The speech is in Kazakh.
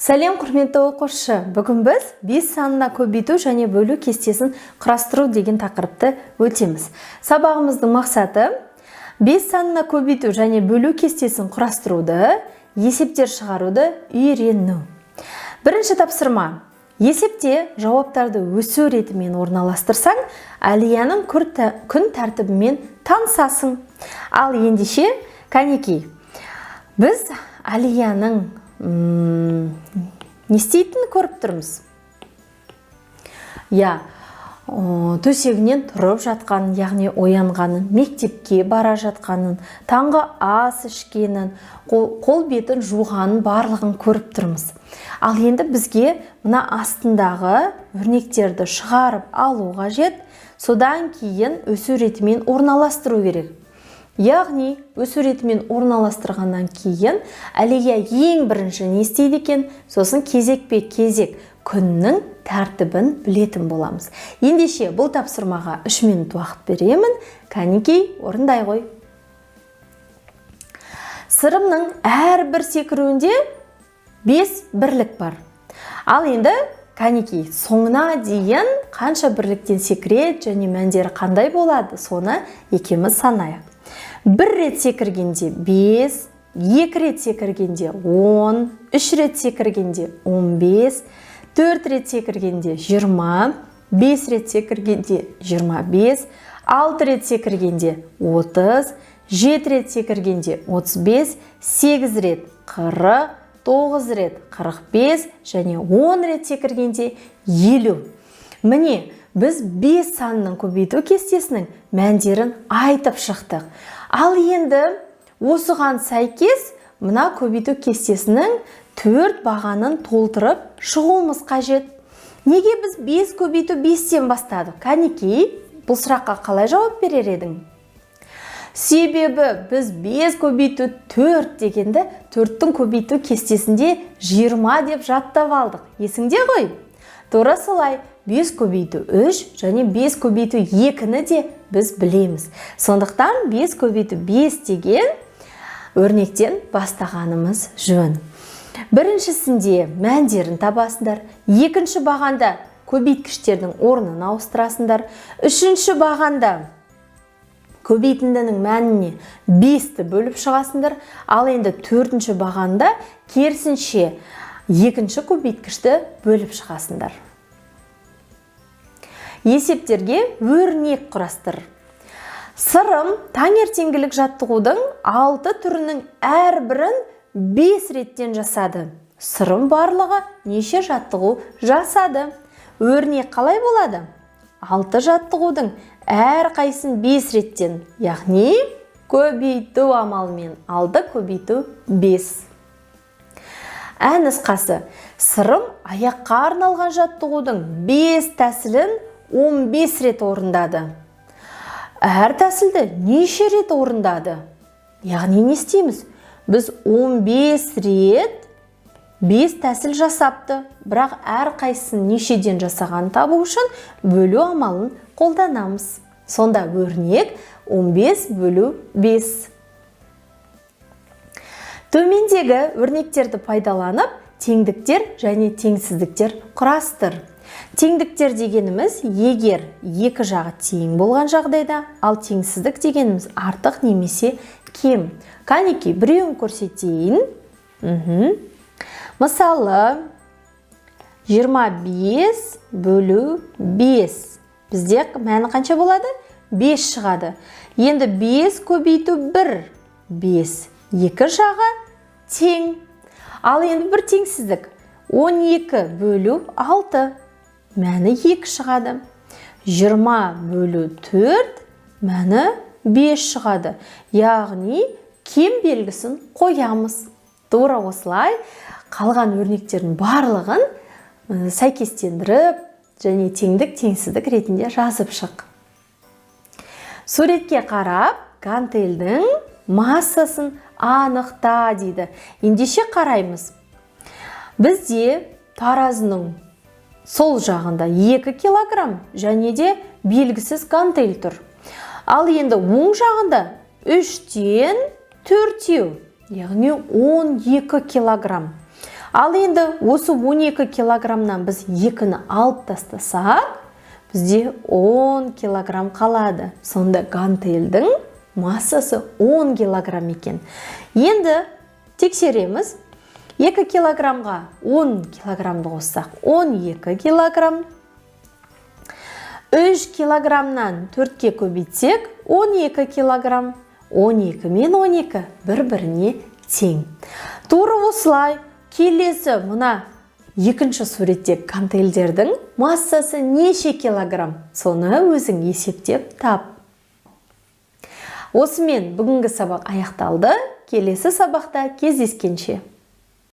Сәлем, құрметті оқушы! Бүгін біз 5 санына көбейту және бөлу кестесін құрастыру деген тақырыпты өтеміз. Сабағымыздың мақсаты: 5 санына көбейту және бөлу кестесін құрастыруды, есептер шығаруды үйрену. Бірінші тапсырма. Есепте жауаптарды өсу ретімен орналастырсаң, Әлияның күн тәртібімен танысасың. Ал ендеше, кәнекей, біз Әлияның не істейтінін көріп тұрмыз. Иә, төсегінен тұрып жатқанын, яғни оянғанын, мектепке бара жатқанын, таңғы ас ішкенін, қол бетін жуғанын, барлығын көріп тұрмыз. Ал енді бізге мына астындағы өрнектерді шығарып алу қажет, содан кейін өсу ретімен орналастыру керек. Яғни өсу ретімен орналастырғаннан кейін Әлия ең бірінші не істейді екен, сосын кезекпе кезек күннің тәртібін білетін боламыз. Ендеше, бұл тапсырмаға 3 минут уақыт беремін. Кәнекей, орындай ғой. Сырымның әрбір секіруінде 5 бірлік бар. Ал енді, кәнекей, соңына дейін қанша бірліктен секіреді және мәндері қандай болады, соны екеуміз санайық. Бір рет секіргенде 5, екі рет секіргенде 10, үш рет секіргенде 15, төрт рет секіргенде 20, 5 рет секіргенде 25, 6 рет секіргенде 30, 7 рет секіргенде 35, 8 рет 40, 9 рет 45 және 10 рет секіргенде 50. Міне, біз 5 санының көбейту кестесінің мәндерін айтып шықтық. Ал енді осыған сәйкес мына көбейту кестесінің төрт бағанын толтырып шығуымыз қажет. Неге біз 5 көбейту 5-тен бастадық? Кәнекей, бұл сұраққа қалай жауап берер едің? Себебі біз 5 көбейту 4 дегенді 4-тің көбейту кестесінде 20 деп жаттап алдық. Есіңде ғой? Тура солай 5 көбейту 3 және 5 көбейту 2-ні де біз білеміз. Сондықтан 5 көбейту 5 деген өрнектен бастағанымыз жөн. Біріншісінде мәндерін табасыңдар, екінші бағанда көбейткіштердің орнын ауыстырасыңдар, үшінші бағанда көбейтіндінің мәніне 5-ті бөліп шығасыңдар, ал енді төртінші бағанда керісінше екінші көбейткішті бөліп шығасыңдар. Есептерге өрнек құрастыр. Сырым таңертеңгілік жаттығудың алты түрінің әрбірін 5 реттен жасады. Сырым барлығы неше жаттығу жасады? Өрнек қалай болады? Алты жаттығудың әрқайсысын 5 реттен, яғни көбейту амалымен алты көбейту 5. Ә нұсқасы: Сырым аяққа арналған жаттығудың 5 тәсілін 15 рет орындады. Әр тәсілді неше рет орындады? Яғни не істейміз? Біз 15 рет 5 тәсіл жасапты, бірақ әрқайсысын нешеден жасағанын табу үшін бөлу амалын қолданамыз. Сонда өрнек 15 бөлу 5. Төмендегі өрнектерді пайдаланып, теңдіктер және теңсіздіктер құрастыр. Теңдіктер дегеніміз — егер екі жағы тең болған жағдайда, ал теңсіздік дегеніміз — артық немесе кем. Кәнекей, біреуін көрсетейін. Мысалы, 25 бөлу 5. Бізде мәні қанша болады? 5 шығады. Енді 5 көбейту 1, 5. Екі жағы тең. Ал енді бір теңсіздік. 12 бөлу 6. Мәні 2 шығады. 20 бөлу 4, мәні 5 шығады. Яғни кем белгісін қоямыз. Тура осылай қалған өрнектердің барлығын сәйкестендіріп және теңдік, теңсіздік ретінде жазып шық. Суретке қарап, гантельдің массасын анықта дейді. Ендеше, қараймыз. Бізде таразының сол жағында 2 килограмм және де белгісіз гантель тұр. Ал енді оң жағында үштен төртеу, яғни 12 килограмм. Ал енді осы 12 килограммнан біз 2-ні алып тастасақ, бізде 10 килограмм қалады. Сонда гантельдің массасы 10 килограмм екен. Енді тексереміз. 2 килограммға 10 килограммды қоссақ, 12 килограмм. 3 килограммнан 4-ке көбейтсек, 12 килограмм. 12 мен 12 бір-біріне тең. Тура осылай келесі мына екінші суретте гантельдердің массасы неше килограмм? Соны өзің есептеп тап. Осымен бүгінгі сабақ аяқталды. Келесі сабақта кездескенше.